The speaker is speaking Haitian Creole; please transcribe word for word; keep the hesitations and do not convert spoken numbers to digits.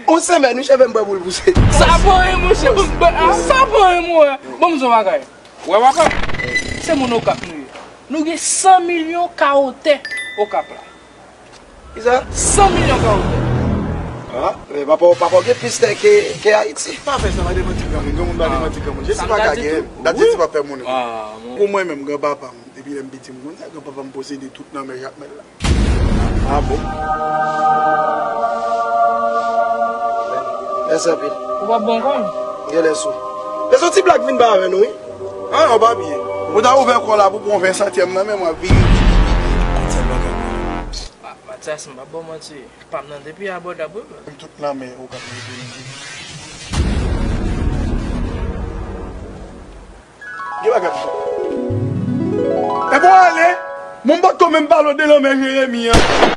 On semèn, wi, cheve m bwè boul pouse. Sa pa anyen, monchè. Sa pa anyen, mwen. Bon, m di w bagay. Wè, papa. Se moun Okap nou ye. Nou gen san milyon ka wotè Okap la. Kisa? San milyon ka wotè. Ah, men papa, papa gen plis tè ke, ke Ayiti. Pa fè sa, pa demanti granmoun. Granmoun pa demanti granmoun. Jezi pa ka gen. Dat Jezi pa fè moun. Pou mwen menm, granpapa m, depi lè m piti, m konn sa, granpapa m posede tout lanmè Jakmèl la. Ah bon? Mèsi anpil. Ou pa bon konn? Genlè sou. Men se yon ti blag vin ba avè nou, wi. Ah, ou pa byen. Ou ta ouvè kò la pou pran ven santyèm nan, men mwen vin. Konn sa bagay. Ah, Matyas, m pa ba w manti. Pa m nan depi abòdab, wi. M tout lanmè ou ka mete. Gen bagay pou fè. E bon, ale. Mwen m potko menm pale w de lanmè Jeremi an.